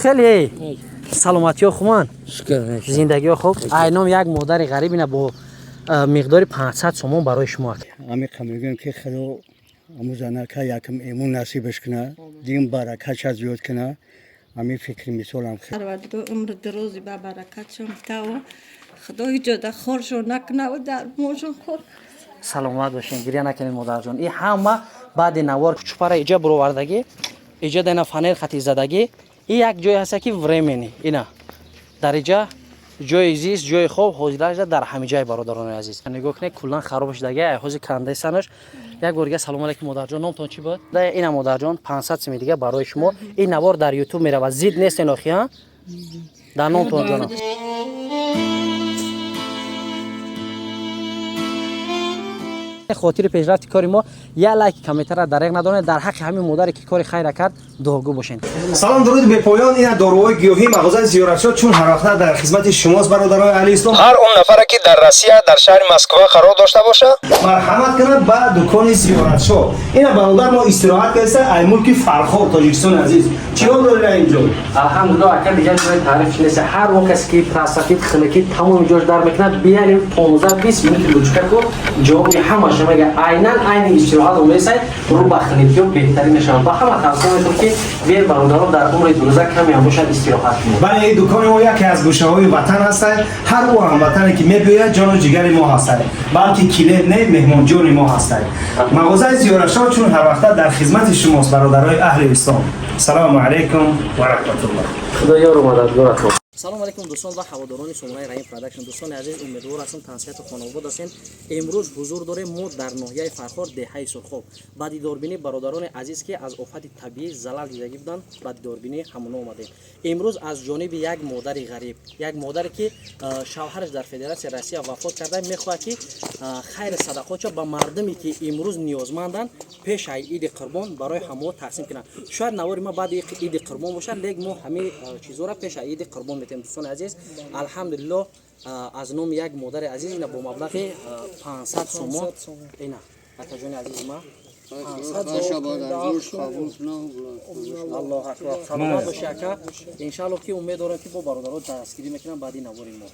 Хеле саломатиё хуман, зиндагиё хуб. Айном як модари ғариб ина бо миқдори 500 сомон барои шумо. Амиқа мегӯем, ки Худо аму занака якм эмун насибаш куна, дигим баракатша зиёд куна. Ами фикри мисолам. Парвардигор умри дурози ба баракатшон битаву Худо ҳиҷода хоршон накунаву дармошон хор. Саломат бошен, гиря накунед, модарҷон. И ҳама баъди навор чупара иҷа буровардагӣ, иҷа дана фанел хати задагӣ. И як ҷое ҳаста, ки временный ина дар иҷа ҷои зист, ҷои хоб ҳозирашда дар ҳамин ҷай. Бародарони азиз, нигоҳ кунед, куллан хароб шудаги, ҳозир кандесанаш. Як бор дига салом алейкум, модарҷон. Номтон чӣ буд? Ина, модарҷон, 500 сими дига барои шумо. Ин навор дар Ютуб меравад, зид нестен охи, а дар номтон, ҷонам. Хотири пешрафти кори мо як лайки, комментара дареғ надонед. Дар ҳаққи ҳамин модаре, ки кори хайра кард, дуогӯ бошед. Салом, дуруди бепоён. Ина доруҳои гиёҳии мағозаи Зиёратшо чун ҳарвақта дар хизмати шумост, бародарои аҳли ислом. Ҳар он нафаре, ки дар Россия, дар шаҳри Москва қарор дошта бошад, марҳамат кунад ба дукони Зиёратшо. Ина бародар мо истироҳат кардеста, ай мулки Фархор, Тоҷикистони азиз. Чӣ ҳол доред инҷо? Алҳамдулилло, ака, дигар ҷои таъриф нест. Ҳар он касе, ки простатит, хунукӣ, тамоми ҷош дар мекунад, биярем, 15-20 минути лучкаку ҷавоби ҳамаша мега. Айнан айни истироҳат омесай, рӯ ба хунукиё беҳтарин мешавад. Ба ҳама тавсия метавон, ки биер, бародарон, дар умри дурӯза каме ҳам бошад, истироҳат кунед. Бале, ин дукони мо яке аз гӯшаҳои ватан ҳастад. Ҳар ӯ ҳамватане, ки мебиёяд, ҷону ҷигари мо ҳастад, балки килет не, меҳмонҷони мо ҳастад. Мағозаи Зиёратшо чун ҳарвақта дар хизмати шумост, бародарои аҳли ислом. Салому алайкум ва раҳматуллоҳ. Худо ёру мададгоратон. Салом алейкум, дӯстон ва ҳаводорони сомонаи Раҳим Продакшн. Дӯстони азиз, умедвор ҳастам, тансиҳату хонобод ҳастем. Имрӯз ҳузур дорем мо дар ноҳияи Фархор, деҳаи Сурхоб, ба дидорбинии бародарони азиз, ки аз офати табиӣ залал дидагӣ буданд. Ба дидорбинии ҳамоно омадем имрӯз аз ҷониби як модари ғариб, як модаре, ки шавҳараш дар Федератсияи Россия вафот карда, мехоҳад, ки хайри садақотча ба мардуме, ки имрӯз ниёзманданд, пеш ай Иди Қурбон барои ҳамоҳо тақсим кунанд. Шояд навори ма баъди Иди Қурбон бошад, лек мо ҳамин чизҳоро пеш ай Иди Қурбон метем. Дӯстони азиз, алҳамдулилло, аз номи як модари азиз ина бо маблағи 500 сомон, ина, акаҷони азизи ма, 500. Аллоҳ акбар, саломат боши, ака. Иншаалло, ки умед дорем, ки бо бародаро дастгирӣ мекунам баъди навори мо.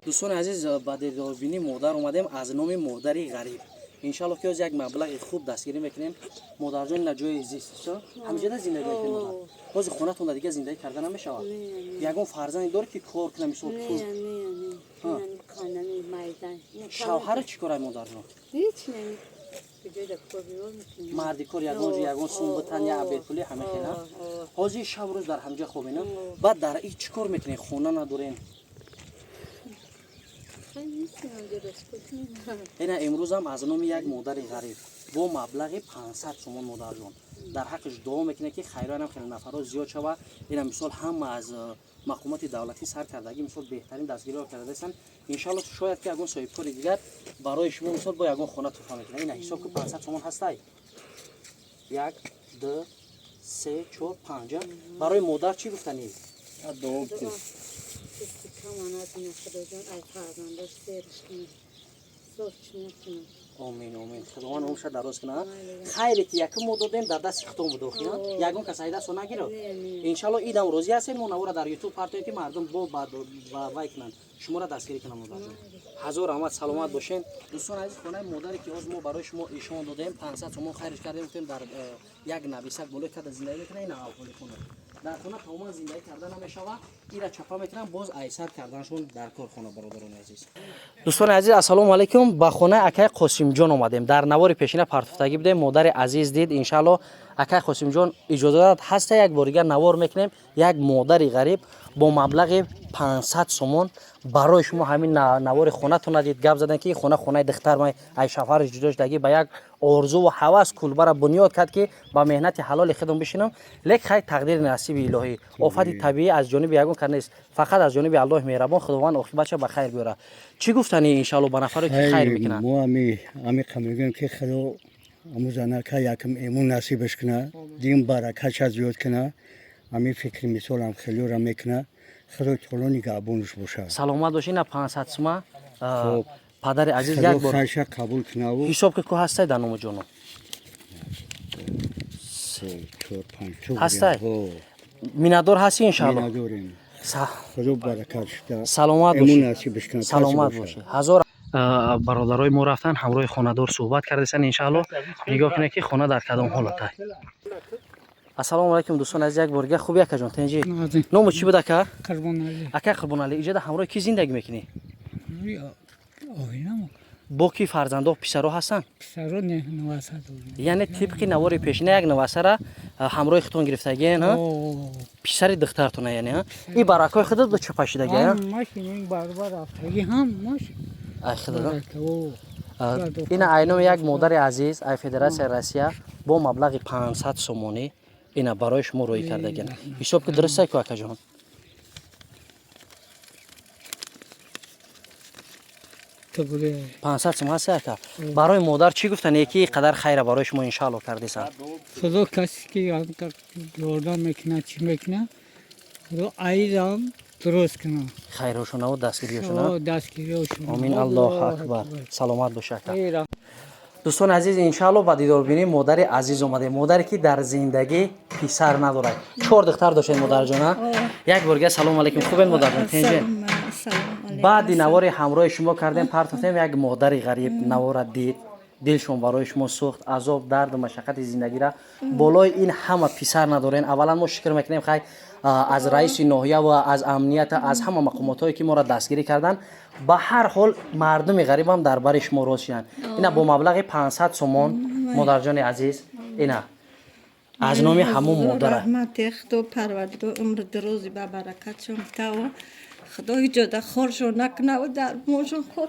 Дӯстони азиз, ба дидорбинии модар омадем аз номи модари ғариб. Иншаалло, ки оз як маблағи хуб дастгирӣ мекунем. Модарҷон, ина ҷои зист, ҳамиҷода зиндагӣ мекунем. Модар, ҳозир хонатонда дига зиндагӣ карда намешавад. Ягон фарзанде дорӣ, ки кор кунам, мисол, пул? Шавҳаро чӣ корай, модарҷон? Марди кор ягон ҷо ягон сум битан, я абедпулӣ, ҳама хела. Ҳозир шаб рӯз дар ҳамҷа хобена. Баъд дар и чӣ кор мекунед? Хона надорем. Ина имрӯзам аз номи як модари ғариб бо маблағи 500 сомон, модарҷон, дар ҳаққиш дуо мекунед, ки хайроянам хеле нафарҳо зиёд шава. Ина мисол, ҳама аз мақомоти давлатӣ сар кардагӣ, мисол, беҳтарин дастгириҳо кардаистанд. Иншалло, шояд, ки ягон соҳибкори дигар барои шумо, мисол, бо ягон хона туҳфа мекунад. Ина ҳисоб ки 500 сомон ҳастай: як, ду, се, чор, панҷ. Барои модар чӣ гуфтанӣ? Худоҷон, ай фарзандаш серш кунад. Омин, омин. Худованд умрша дароз кунад. Хайре, ки якум мо додем, дар дасти худтон буд. Охира ягон кас айдасо нагирад. Иншалло, идам розӣ ҳастем, мо навора дар Ютуб партоем, ки мардум бо вай кунанд, шуморо дастгирӣ кунанд. Модарҷон, ҳазор раҳмат, саломат бошен. Дӯстон азиз, хонаи модаре, ки ҳоз мо барои шумо ишон додем, 500 сомон хайрш кардем, гуфтем, дар як нависак болои карда зиндагӣ мекунад. Ина аҳоли хона, дар хона тамоман зиндагӣ карда намешавад, ира чапа мекунанд, боз айсар карданашон дар корхона. Бародарони азиз, дӯстони азиз, ассалому алайкум. Ба хонаи акаи Қосимҷон омадем. Дар навори пешина партофтагӣ будем, модари азиз дид. Иншаалло, акаи Қосимҷон иҷозат ҳаста, як бор дигар навор мекунем. Як модари ғариб бо маблағи 500 сомон барои шумо ҳамин навори хонатона дид, гап задан, ки хона хонаи духтар май, ай шавҳараш ҷудо шудагӣ, ба як орзуву ҳавас кулбара бунёд кард, ки ба меҳнати ҳалоли худам бишинам. Лек хай, тақдири насиби илоҳӣ, офати табиӣ аз ҷониби ягон кас нест, фақат аз ҷониби Аллоҳи меҳрабон. Худованд оқибатша ба хайр биёрад. Чӣ гуфтанӣ, иншаалло, ба нафаре, ки хайр мекунанд? Мо амиқа мегӯем, ки Худо аму занака якм эмун насибаш куна, дигим баракатша зиёд куна. Ами фикри мисолам хелёра мекуна. Худо таоло нигаҳбонаш бошад. Саломат бошӣ. Ина 500 сума. Хоб. Падари азиз, Худо як бор хайша қабул кунаву. Ҳисоб ки ку ҳастай дар ному ҷоно. Се, чор, панҷ. Ҳастай. Миннатдор ҳастӣ, иншаалло. Миннатдорем. Худо баракат шуда. Саломат Эмон бошӣ. насибаш кунад. Саломат каси бошӣ. Ҳазор бародарои мо рафтан, ҳамроҳи хонадор суҳбат кардасан. Иншаалло, нигоҳ кунед, ки хона дар кадом ҳолат аст. Ассалому алайкум, дӯстон азиз. Як бор дига, хуби, акаҷон, тинҷӣ? Ному чӣ буд, ака? Ака Қурбоналӣ, иҷода ҳамроҳи кӣ зиндагӣ мекунӣ? Бо ки фарзандо, писаро ҳастанд? Яъне тибқи навори пешина як навасара ҳамроҳи худтон гирифтагиен, ҳа? Писари духтартона, яъне, ҳа? И баракҳои худат бо чапашидаги, ҳа? Ай худат, ҳа? Ина айноми як модари азиз ай Федератсияи Россия бо маблағи 500 сомонӣ ина барои шумо рӯӣ кардагиан. Ҳисоб ки дурустай ку, акаҷон? 500 сом ҳаст, ака. Барои модар чӣ гуфтан, ки қадар хайра барои шумо, иншаалло, кардисан? Худо касе ки ёрдам мекунад, чӣ мекунад, Худо аизам дуруст кунад. Хайрошонаву дастгириёшона. Дастгириёшон. Омин, Аллоҳу акбар. Саломат бош, ака. Дӯстони азиз, иншаалло, ба дидорбинии модари азиз омадем, модаре ки дар зиндагӣ писар надорад, чор духтар доштед, модарҷона. Як бор дига салому алайкум. Хубен, модарҷон, тинҷен? Баъди навори ҳамроҳи шумо кардем, партофтем, як модари ғариб навора дид, дилшон барои шумо сӯхт. Азоб, дарду машаққати зиндагира болои ин ҳама писар надорен. Аввалан мо шукр мекунем, хай, аз раиси ноҳия ва аз амнията, аз ҳама мақомотҳое ки моро дастгирӣ карданд. Ба ҳар ҳол мардуми ғарибам дар бари шумо рост шиданд. Ина бо маблағи 500 сомон, модарҷони азиз, ина аз номи ҳамун модара. Раҳмати Худо, Парвардигор умри дарози ба баракатшон битаву Худо ҳиҷода хоршон накунаву дармоншон хор.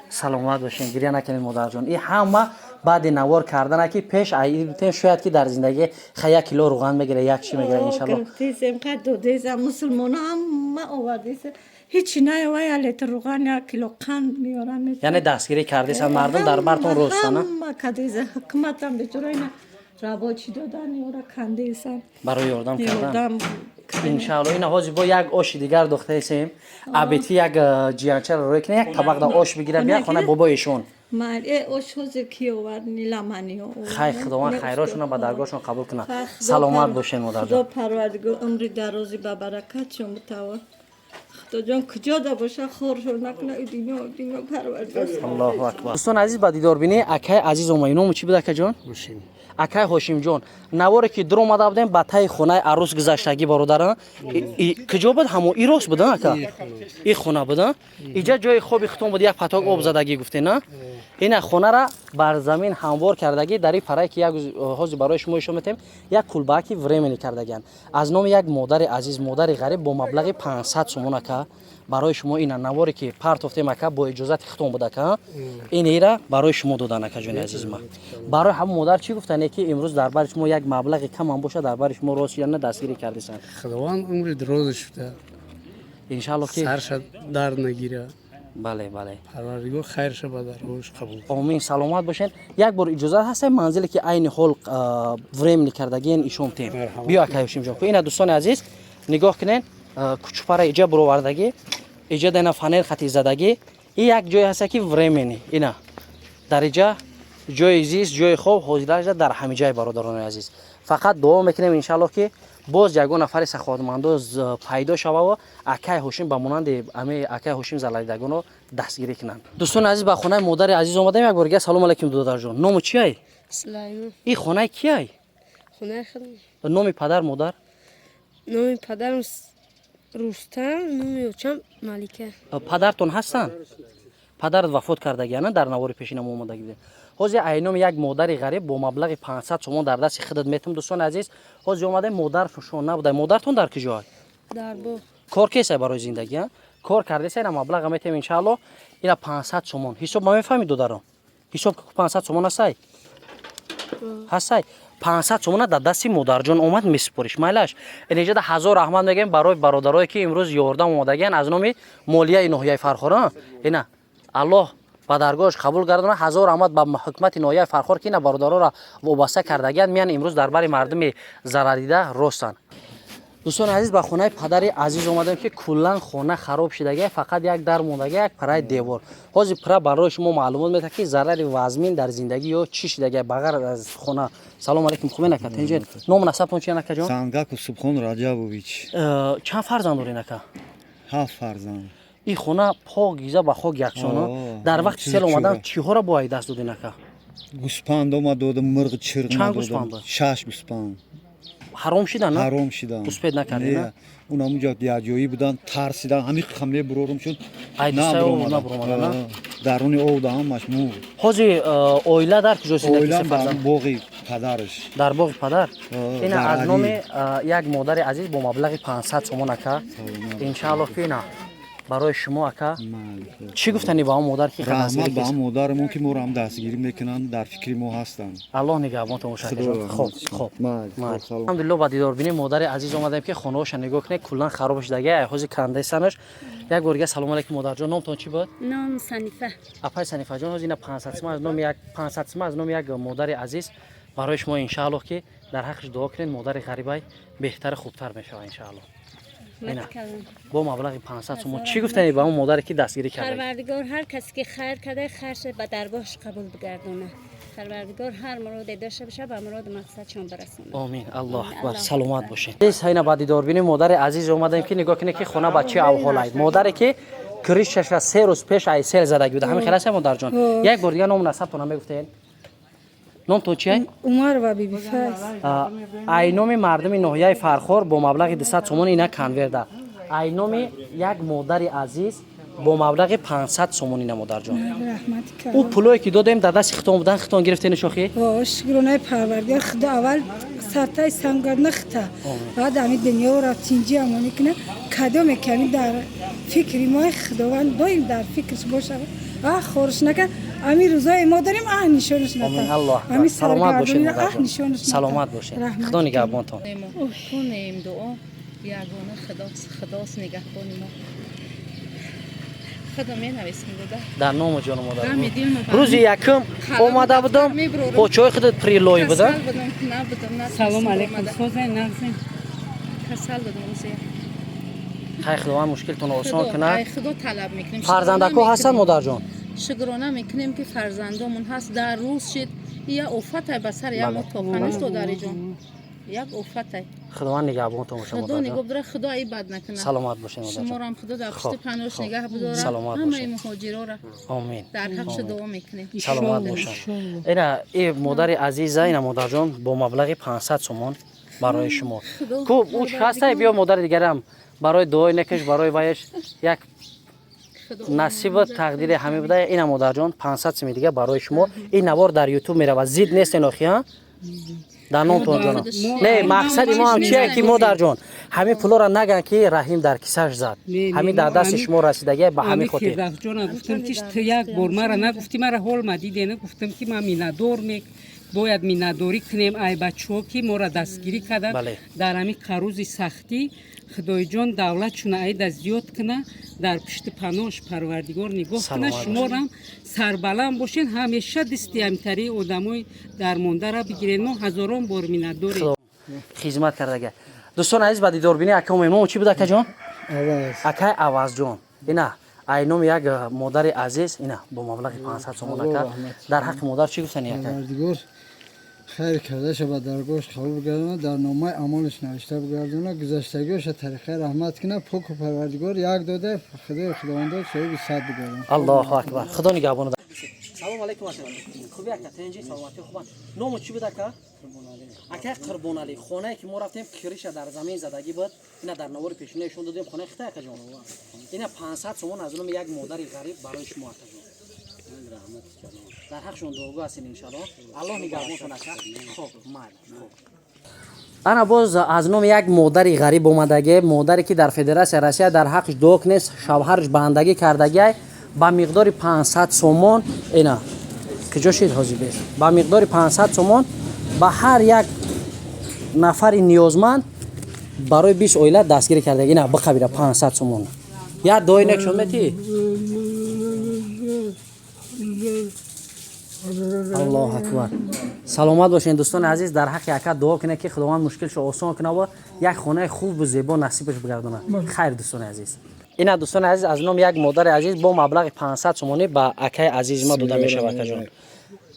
Саломат бошен, гиря накунед, модарҷон. И ҳама баъди навор кардана, ки пеш айдем, шояд ки дар зиндагӣ ха як кило руған мегира, як чӣ мегира, иншалло. Гирифтесем, қад додесам, мусулмоно ҳама овардесем, ҳичи наёва, як литр руған, як кило қанд меёрам. Яъне дастгирӣ кардесан, мардум дар бартон ростана. Ҳама кадеса, ҳукуматам бечора ина рабочӣ додан, ёра кандесан. Барои ёрдам кардан. Ёрдам. Иншаалло, ина ҳозир бо як оши дигар дохтаесем. Абети як ҷиянчаро рӯй кунед, як табақда ош бигира, бия хонаи бобоишон. Майли, э, ош ҳозир ки овард, ниламаниё. Хай, Худованд хайрошона ба даргоҳшон қабул кунад. Саломат бошен, модарҷон. Худо, Парвардигор умри дарози ба баракатшон битавон. Худоҷон, куҷода боша, хоршон накуна, дунё дунё, Парвардигор. Аллоҳу акбар. Дӯстони азиз, ба дидорбинии акаи азиз омадем. Ному чӣ буд, акаҷон? Акаи Ҳошимҷон. Наворе ки дур омада будем, ба таи хонаи арӯс гузаштагӣ, бародарам, куҷо буд? Ҳамо и рост буд, ака, и хона буд, иҷа ҷои хоби хутон буд, як паток об задагӣ гуфтен, а? Ина хонара бар замин ҳамвор кардагӣ, дар и парае ки як ҳозир барои шумо ишон метем, як кулбааки временный кардагианд. Аз номи як модари азиз, модари ғариб, бо маблағи 500 сомон, ака, барои шумо ина наворе ки партофтем, ака, бо иҷозати хутон буд, ака, ин ира барои шумо додан. Акаҷони азиз ман, барои ҳамон модар чӣ гуфтане, ки имрӯз дар бари шумо як маблағи камам бошад, дар бари шумо рост яна дастгирӣ кардесанд? Худованд умри дарозаш буда. Иншаалло ки Сарша дард нагира. Бале. Парвардигор хайрша ба даргоҳаш қабул. Омин, саломат бошед. Як бор иҷозат ҳаст, манзиле ки айни ҳол временный кардагиен ишон тем? Биё, ака Ҳошимҷон. Ина, дӯстони азиз, нигоҳ кунед, кучупара иҷа буровардагӣ, иҷа дена фанел хати задагӣ. И як ҷое ҳаста ки временный, ина дар иҷа ҷои зист, ҷои хоб ҳозирашда дар ҳамин ҷай. Бародарони азиз, фақат дуо мекунем, иншаалло, ки боз ягон нафари саховатмандо пайдо шававу акаи Ҳошим ба монанди ами акаи Ҳошим залалидагонро дастгирӣ кунанд. Дӯстони азиз, ба хонаи модари азиз омадем. Як бор дига салому алайкум, додарҷон. Ному чиай? Сулаймон. И хонаи киай? Хонаи худам. Номи падар, модар? Номи падарам Рустам, номи очам Малика. Падартон ҳастанд? Падарат вафот кардагиана, дар навори пешина мо омадагӣ будем. Ҳозир айноми як модари ғариб бо маблағи 500 сомон дар дасти худат метам. Дӯстони азиз, ҳозир омадем, модаршон набуда. Модартон дар куҷоай? Дар боғ. Кор кесай барои зиндагӣ, а? Кор кардеса, ина маблаға метем, иншаалло. Ина 500 сомон. Ҳисоб ма мефаҳмӣ, додарам? Ҳисоб 500 сомон ҳастай? Ҳастай. 500 сомона дар дасти модарҷон омад, месупориш, майлаш. Инҷода ҳазор раҳмат мегӯем барои бародарое ки имрӯз ёрдам омадагиян аз номи молияи ноҳияи Фархор. Ина Аллоҳ ба даргоҳаш қабул гардона. Ҳазор раҳмат ба ҳукумати ноҳияи Фархор, ки ина бародароро вобаста кардагиян, меян имрӯз дар бари мардуми зарардида ростанд. Дӯстони азиз, ба хонаи падари азиз омадем, ки куллан хона хароб шидага, фақат як дар мондага, як параи девор. Ҳозир пира барои шумо маълумот медиҳад, ки зарари вазмин дар зиндагӣ ё чӣ шидага ба ғайр аз хона. Салом алейкум, хубен ака, тинҷед? Ному насабтон чи, акаҷон? Сангаков Субхон Раҷабович. Чанд фарзанд дорен, ака? Ҳафт фарзанд. Ин хона покиза, ба хок яксона. Дар вақти сел омадан чиҳоро бояд даст доден, ака? Гӯспанд омад додам, мирғ чирғ. Чанд гӯспанд буд? Шаш гӯспанд. Ҳаром шидан? Ҳаром шидан. Успед накардед? Не, он ҳамунҷо якҷоӣ будан, тарсидан, ҳамин хамле бурорум шуд. Набуромада. Даруни ов да ҳамаш мурд. Ҳозир оила дар куҷо зиндагӣ? Оила дар боғи падараш. Дар боғи падар. Ина аз номи як модари азиз бо маблағи 500 сомон, ака, иншааллоҳ, ки ина барои шумо, ака. Чӣ гуфтанӣ ба он модар, ки раҳмат ба он модарамон, ки моро ҳам дастгирӣ мекунанд, дар фикри мо ҳастанд. Аллоҳ нигаҳбонтон бошад. Хоб, хоб. Алҳамдулилло, ба дидорбинии модари азиз омадем, ки хонаҳоша нигоҳ кунед, куллан хароб шудаги, ҳозир кандесанаш. Як бор дига салом алейкум, модарҷон. Номтон чӣ буд? Ном Санифа. Апай Санифаҷон, ҳозир ина 500 сима аз номи як 500 сима аз номи як модари азиз барои шумо. Иншааллоҳ, ки дар ҳаққаш дуо кунед, модари ғарибай беҳтару хубтар мешавад, иншааллоҳ. Бо маблағи 500 сомон. Чӣ гуфтанӣ ба он модаре, ки дастгирӣ карда? Парвардигор ҳар касе ки хайр карда, хайрша ба даргоҳаш қабул бигардона. Парвардигор ҳар муроде дошта боша, ба муроду мақсадшон барасонад. Омин, Аллоҳ акбар, саломат бошед. Ина ба дидорбини модари азиз омадем, ки нигоҳ кунед, ки хона ба чӣ авҳолай. Модаре, ки крышаша 3 рӯз пеш ай сел задагӣ буда. Ҳамин хел аст, модарҷон? Як бор дига ному насабтона мегуфтед. Номтон чия? Умарова Бибифайз. Ай номи мардуми ноҳияи Фархор бо маблағи 200 сомон ина конверда. Ай номи як модари азиз бо маблағи 500 сомон ина, модарҷон. Ӯ пулое, ки додем, дар дасти хитон будан, хитон гирифтени шохӣ? Шукронаи Парвардигор, Худо аввал сартаи самгардна хита, баъд ами дунёро тинҷи амонӣ куна. Кадоме ки ами дар фикри мо, Худованд доим дар фикраш бошад, а хорш накард. Ами рӯзое мо дорем, а нишонаш. Натами саломат бошед, саломат бошед, Худо нигаҳбонтон. Кунем дуо, ягона Худост, Худост нигаҳбони мо. Худо менависем дода. Дар ному ҷону модар. Рӯзи якум омада будам, почои худат прилой буда. Салом алейкум, созай, нағзем? Касал будам рӯзе. Хай, Худованд мушкилтонро осон кунад. Худо талаб мекунем. Фарзандако ҳастанд, модарҷон? Шукрона мекунем, ки фарзандомон ҳаст. Дар рӯз шид, я офатай ба сар як мо тоқанист, додариҷон, як офатай. Худованд нигаҳбонтон бошад. Худо нигоҳ дора, Худо ай бад накунад. Саломат бошед. Шуморо Худо дар пушти паноҳш нигаҳ бидорад. Саломат. Ҳамаи муҳоҷирора. Омин. Дар ҳақшо дуо мекунем. Саломат бошад. Ина и модари азиза, ина, модарҷон, бо маблағи 500 сомон барои шумо. Ку уч ҳастай, биё, модари дигарам барои дуои некаш, барои ваяш як насибу тақдири ҳаме буда. Ина, модарҷон, 500 сими дига барои шумо. Ин навор дар Ютуб меравад, зид нестен охи? Дар номтон, ҷонам, не. Мақсади мо ҳам чие, ки, модарҷон, ҳамин пулоро наган, ки Раҳим дар кисаш зад, ҳамин дар дасти шумо расидагия, ба ҳамин хотир. Фирдавсҷона гуфтам, ки ту як бор мара нагуфтӣ, мара ҳол ма дидена, гуфтам, ки ман миннатдор мек бояд миннатдорӣ кунем ай бачаҳо, ки моро дастгирӣ карданд дар ҳамин қарӯзи сахтӣ. Худоиҷон давлатшуна айда зиёд куна, дар пушти паноҳш Парвардигор нигоҳ куна. Шуморам сарбаланд бошен, ҳамеша дисти ҳамтарии одамои дармондара бигирен. Мо ҳазорон бор миннатдорем. Хизмат кардага. Дӯстони азиз, ба дидорбинии ака меҳмон чӣ буд, акаҷон? Акай Авазҷон, ина ай номи як модари азиз, ина бо маблағи 500 сомон. Ака, дар ҳаққи модар чӣ гуфтани, ака? Хайр кардаша ба даргоҳаш қабул гардона, дар номаи амолаш навишта бигардона, гузаштагиҳоша тариқаи раҳмат кина, поку Парвардигор як дода, Худои Худовандор соҳиби сад бигардона. Аллоҳу акбар, Худо нигаҳбон. Салом алейкум, ака, хуби, ака, тенҷи, саломатӣ, хубан? Ному чӣ буд, ака? Ака Қурбоналӣ, хонае ки мо рафтем, крыша дар замин задагӣ буд, ина дар навори пешина нишон додем, хонаи хита, акаҷон. Ина 500 сомон аз номи як модари ғариб барои шумо, акаҷон. Дар ҳақшон дуогӯ ҳастем, иншаллоҳ. Аллоҳ нигаҳбонтон, ака. Хоб, майли, хоб. Ана боз аз номи як модари ғариб омадаге, модаре, ки дар Федератсия Россия, дар ҳаққаш дуо кунед, шавҳараш бандагӣ кардагиай, ба миқдори 500 сомон. Ина куҷо шид ҳозир бес? Ба миқдори 500 сомон ба ҳар як нафари ниёзманд барои 20 оила дастгирӣ кардаги. Ина биқабира 500 сомон. Як дуои нек шон метӣ. Аллоҳу акбар. Саломат бошед, дӯстони азиз. Дар ҳаққи ака дуо кунед, ки Худованд мушкилшо осон кунад ва як хонаи хубу зебо насибаш бигардонад. Хайр, дӯстони азиз. Ина, дӯстони азиз, аз номи як модари азиз бо маблағи 500 сомонӣ ба акаи азизи ма дода мешавад. Акаҷон,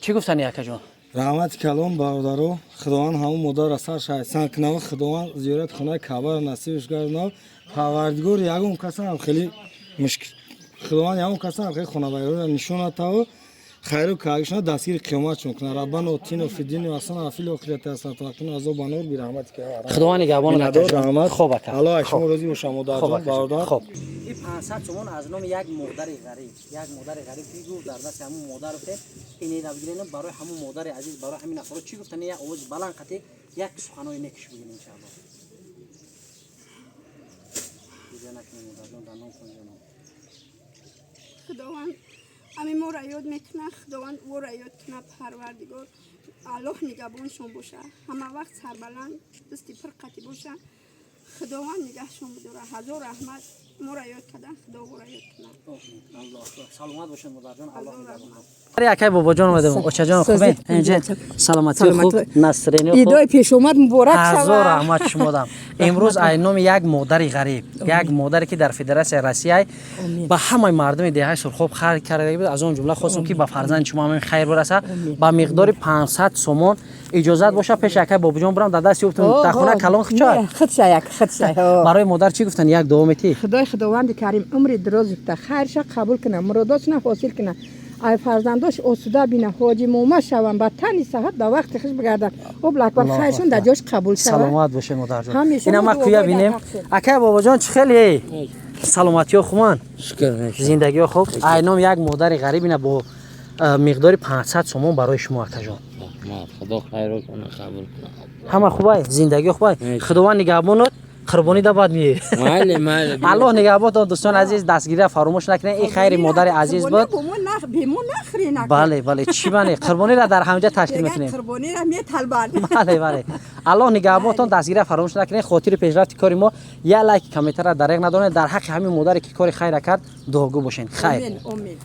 чӣ гуфтани, акаҷон? Раҳмати калон, бародаро. Худованд ҳамун модарро сар шайсан кунав, Худованд зиёрати хонаи Каъбаро насибаш гардонав. Парвардигор ягон касам хеле мушкил, Худованд ягон касам хеле хонавайронро нишон натаву хайру каагишона дастгири қиёматшон кунад. Раббано отино фиддини ҳасана ва фил охирати ҳасана ва қина азоба нор бираҳматика. Худованд нигаҳбонат. Миннатдор, раҳмат. Хоб, ака. Аллоҳ аз шумо розӣ бошад, модарҷон, бародар. Хоб, ин 500 сомон аз номи як модари ғариб, як модари ғариб, ки гуфт дар дасти ҳамун модар бите, инеда бигирен барои ҳамун модари азиз, барои ҳамин нафаро. Чӣ гуфтани, як овози баланд қатӣ як суханои некиш бигин, иншаалло. Гиря накунед, модарҷон, дар ном хонҷонам. Худованд ами моро ёд мекунад, Худованд ӯро ёд кунад. Парвардигор Аллоҳ нигаҳбоншон боша, ҳама вақт сарбаланд, дасти пир қатӣ боша, Худованд нигаҳшон бидора. Ҳазор раҳмат, моро ёд кардан, Худо ӯро ёд кунад. Аллоҳ акбар. Саломат бошед, модарҷон, Аллоҳ нигаҳбон. Акай Бобоҷон омадем. Очаҷон, хубе? Инҷа саломатӣ хуб, настроение хуб. Идои пешомад муборак ҳазор шавад. Раҳмат шумодам. Имрӯз ай номи як модари ғариб, як модаре ки дар Федератсияи Россия ба ҳамаи мардуми деҳаи Сурхоб хайр карда буд, аз он ҷумла хостем, ки ба фарзанди шумо ҳамин хайр бирасад ба миқдори 500 сомон. Иҷозат боша, пеши акай Бобоҷон бурам, дар дасти ӯтун дар хона калон хича. Худша як худша. Барои модар чӣ гуфтан, як дуо метӣ? Худои Худованди Карим умри дароз бикта, хайрша қабул куна, муродошна ҳосил куна, ай фарзандош осуда бина, ҳоҷи мома шаванд, ба тани саҳат ба вақти хуш бигарданд. Об лакбар, хайршон дар ҷош қабул шавад. Саломат бошед, модарҷон. Ҳамеша ина ма мо куя дуогӯй дар бинем. ҳақ шуд. Акай Бобоҷон, чӣ хеле, саломатиё хуман, зиндагиё хуб? Ай ном як модари ғариб ина бо миқдори 500 сомон барои шумо, акаҷон. Худо хайро кунад, қабул кунад. Ҳама хубай, зиндагиё хубай, Худованд нигаҳбонот. Қурбонӣ да бад мие. Майли, майли. Аллоҳ нигаҳбонтон. Дӯстони азиз, дастгирия фаромӯш накунед. Ин хайри модари азиз буд. Бемо нахрена. Бале, чӣ бане, қурбониро дар ҳамҷа ташкил мекунем. Қурбонира металбанд. Бале, Аллоҳ нигаҳбонтон. Дастгирия фаромӯш накунед. Хотири пешрафти кори мо як лайки, комментария дареғ надонед. Дар ҳаққи ҳамин модаре, ки кори хайра кард, дуогӯ бошед. Хайр. Омин, омин.